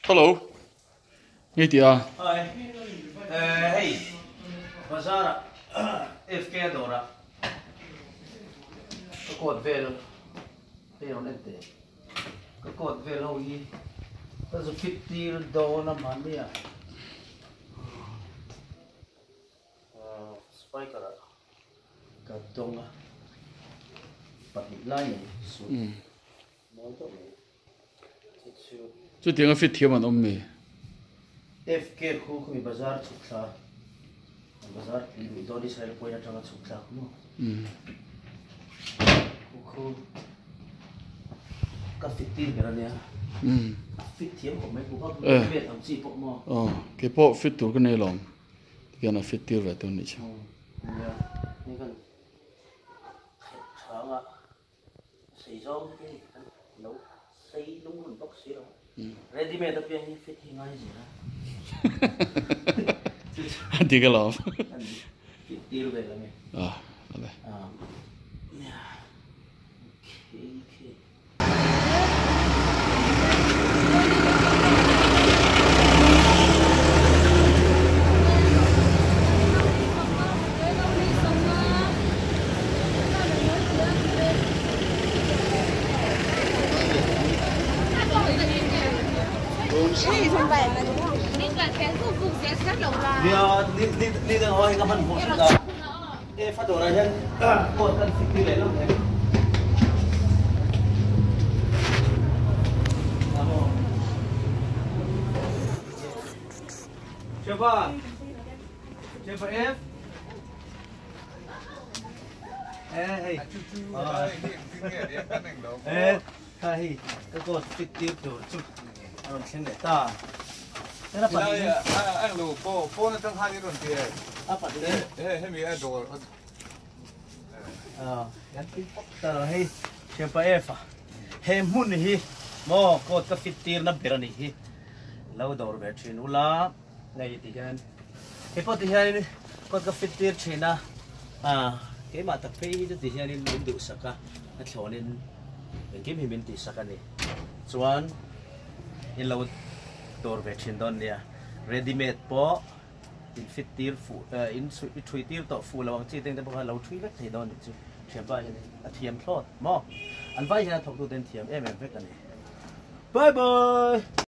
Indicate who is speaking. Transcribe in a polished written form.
Speaker 1: Hello. Nge ti a?
Speaker 2: Hi. Hei bazar ah FK a dawr ah ka coat vel hei rawn en teh. Ka coat vel ho hi ka zu fit tir dawn a mahni ah Spiker ah ka dawng a pahnih lai nei suit mawi deuh mai chu chu.
Speaker 1: Chutiang a fit thiam an awm mi?
Speaker 2: FK khu khumi bazar chhuk thla bazar pui dawn Israel point atanga chhuk thlak maw khu khu ka fit tir ber ania a fit thiam khawp mai khu kha met ang chi pawh maw.
Speaker 1: Aw keipawh fit tur ka nei alawm. Tihian a fit tir ve tur nih chu.
Speaker 2: Nia, ni kan khelh chhanga sei zawng te hi kan lo sei lungrun bawk si lo. Ready made apiang hi fit hi ngai zel a.
Speaker 1: A dik alawm.
Speaker 2: Kan fit tir ve la nge.
Speaker 1: Ah, ale.
Speaker 2: Nia, okay, okay. He hmun hi maw coat ka fit tir na ber a nih hi lo dawr ve thin ula hei ti hian hei pawh ti hianin coat ka fit tir thin a ah keimah tak phei hi chu ti hianin min duhsak a a thlawnin engkim hi min tihsak a ni chuan in lo dawr ve thin dawn nia ready made pawh. In fit tir fuh eh in i thui tir tawh fuh lo ang chi te pawh kha lo thui vek thei dawn nih chu thianpa hian a thiam thlawt maw an vai hian a thawk tu ten thiam em em vek a ni bye bye.